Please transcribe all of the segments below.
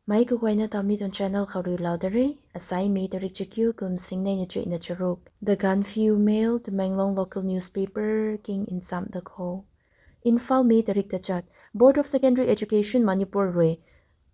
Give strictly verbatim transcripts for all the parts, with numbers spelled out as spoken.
Meic kaguayna ta mi tuang channel khou riulou da re. Asai May tarik chakiu kum singnei na chuihna charuk. The Gaanphiu Mail, Tamenglong local newspaper king nchamh da kho. Imphal, May tarik tachat. Board of Secondary Education Manipur rui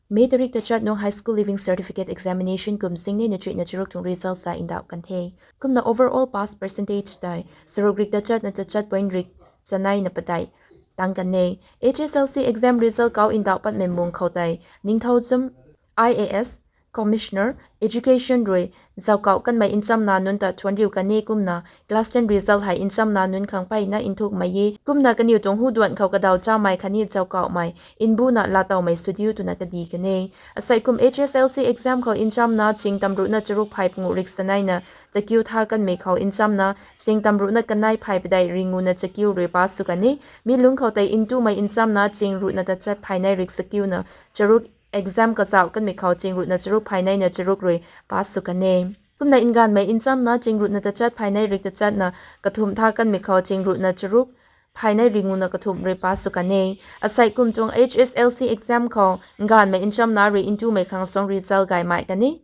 May tarik tachat nung High School Leaving Certificate Examination kum singnei na chuihna charuk tuang result sa ndauh kan the. Kumna overall pass percentage tei saruk rik tachat na tachat point rik chanei na padeih tang kan e. H S L C exam result kau ndauh patmei mung khou tei Ningthoujam I A S, Commissioner, Education rui zauckauh kanmei nchamna nunc ta thuanriu kan e. Kumna class ten result hei nchamna nunc khang mpeyna nthukmei e. Kumna kaniw tuang hu duan khou kadaw chamei khatni zauckauhmei nbuna laatowmei sw diu twna kadi kan e. Asei kum H S L C exam khou nchamna ching tamruhna charuk phay panguh rik chanei na chakiu tha kanmei khou nchamna ching tamruhna kanei phay padeih ringu na chakiu rui pass sw kan e. Mi lungc khou tei ntumei nchamna ching ruhna tachat phay nei rik chakiu na charuk exam kazauh kanmei khou ching ruhna charuk phay nei na charuk rui pass sw kan e. Kumna nganvmei nchamna ching ruhna tachat phay nei rik tachat na kathumh tha kanmei khou ching ruhna charuk phay nei ringu na kathumh rui pass sw kan e. Asei kum tuang H S L C exam khou nganvmei nchamna rui ntumei khang suang result gaymei kan e.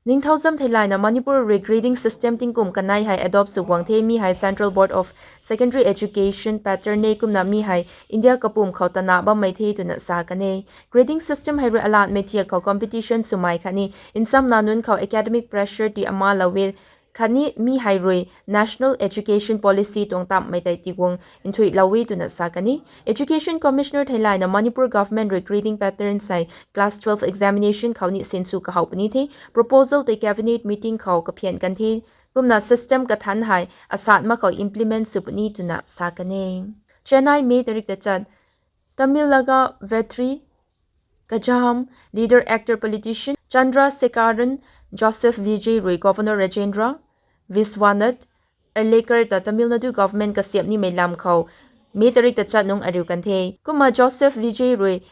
Ningthoujam theilayna Manipur rui grading system tingkum kanei hei adopt sw guang the. Mi hei Central Board of Secondary Education pattern e. Kumna mi hei India kapwm khou tana bammei the twna sa kan e. Grading system hei rui alatmei thiak khou competition swmei khatni nchamna nunc khou academic pressure ti ama lou e. Khatni mi hei rui National Education Policy tuang tamhmei tei tiguang nthuilou e twna sa kan e. Education Commissioner theilayna Manipur government rui grading pattern hei class twelve examination khou ni sinsw kahow puni the. Proposal tei cabinet meeting khou kaphian kan the. Kumna system kathanc hei asat mak khou implement sw puni twna sa kan e. Chennai, May tarik tachat. Tamil Naga Vetri Kajaham, leader, actor, politician Chandrasekharan Joseph Vijay rui Governor Rajendra Viswanath Arlekar ta Tamil Nadu government kasiamh nimei lam khou May tarik tachat nung ariu kan the. Kumna Joseph Vijay rui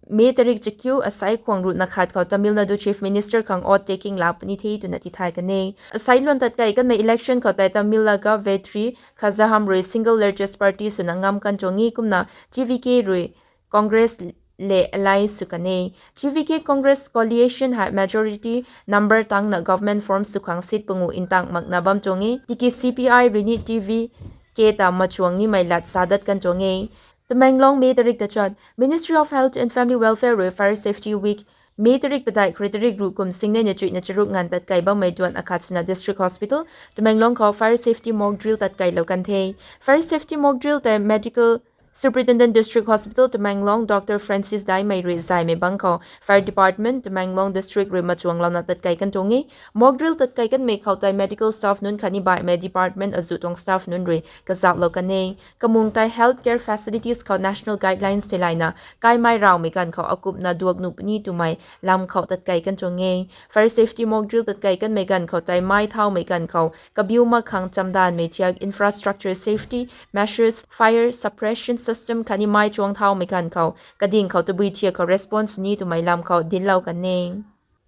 May tarik chakiu asai khwang ruhna khat khou Tamil Nadu Chief Minister khang oath taking laa puni the twna tithay kan e. Asai luan tatkai kanmei election khou tei Tamil Naga Vetri Kajaham rui single largest party swna ngam kan tuang e. Kumna T V K rui Congress le alliance sw kan e. T V K Congress coalition hei majority number tangna government form sw khang seat panguh ntang makna bam tuang e. Tiki C P I rui ni T V K ta machuang nimei lat sa dat kan tuang e. Tamenglong, May tarik tachat. Ministry of Health and Family Welfare rui Fire Safety Week May tarik padeih khrui tarik ruh kum singnei na chuihna charuk nganv tatkai bammei duan akhat swna District Hospital Tamenglong khou fire safety mock drill tatkailou kan the. Fire safety mock drill tei Medical Superintendent District Hospital Tamenglong Doctor Francis Daimei rui zaymei bang khou Fire Department Tamenglong District rui machuanglouna tatkai kan tuang e. Mock drill tatkai kanmei khou tei medical staff nunc khatni baihmei department azuh tuang staff nunc rui kazauhlou kan e. Kamung tei healthcare facilities khou national guidelines theilayna kaimei rawmei ganv khou akupna duak nuh puni twmei lam khou tatkai kan tuang e. Fire safety mock drill tatkai kanmei ganv khou tei mei thaumei ganv khou kabiu mak khang chamdanvmei thiak infrastructure safety measures, fire suppression system khatni mei chuang thaumei ganv khou kading khou tabui thiak khou response ni twmei lam khou dinclou kan e.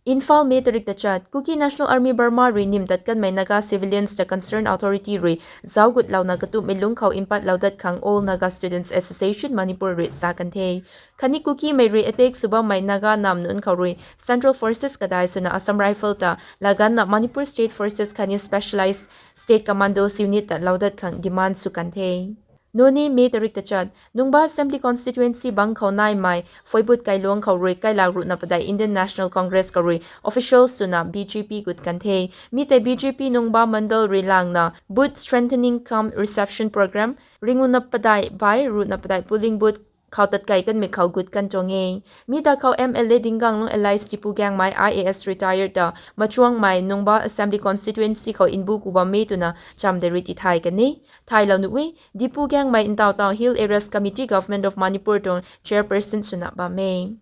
Imphal, May tarik tachat. Kuki National Army Burma rui nim tat kanmei Naga civilians ta concerned authority rui zauc gutlouna katumhmei lungc khou mpatlou dat khang All Naga Students Association Manipur rui sa kan the. Khatni Kukimei rui attack sw bammei Naga nam nunc khou rui Central Forces kadai swna Assam Rifle ta laganna Manipur State Forces khatni Specialized State Commandos Unit ta lou dat khang demand sw kan the. Noney, May tarik tachat. Nungba Assembly Constituency bang khou naimei Phoibut kailuang khou rui kailak ruhna padeih Indian National Congress khou rui officials swna B J P gut kan the. Mi tei B J P Nungba Mandal rui langna Booth Strengthening cum Reception Programme ringuna padeih bai ruhna padeih polling booth khou tatkai kanmei khou gut kan tuang e. Mi ta khou M L A Dinganglung alias Tipu Gangmei I A S retired ta machuangmei Nungba Assembly Constituency khou nbu ku bammei twna cham de rui tithay kan e. Thaylou nuh e, Tipu Gangmei ntaw taw Hill Areas Committee Government of Manipur tuang chairperson swna bam e.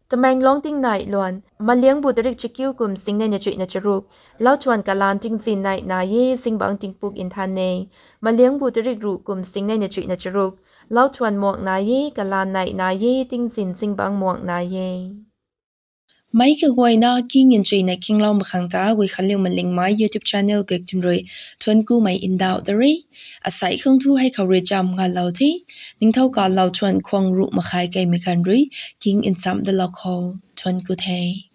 Tamenglong tingnai luan. Maliangbu tarik chakiu kum singnei na chuihna charuk. Lauthuan kalan tingzin nai nai e, zingbangc tingpuk nthan e. Maliangbu tarik ruh kum singnei na chuihna charuk. Lauthuan muang nai e, kalan nai nai e, tingzin zingbangc muang nai e. Meic kaguayna king nchuina kinglou mak khang ta Guikhanliu Malingmei YouTube channel bak twn rui thuanc kumei ndauh da re. Asei khang thu hei khou rui cham ngalou the. Ningthau kalou thuan khwang ruh mak khe kaimei ganv rui king nchamh dalou khou thuanc ku the.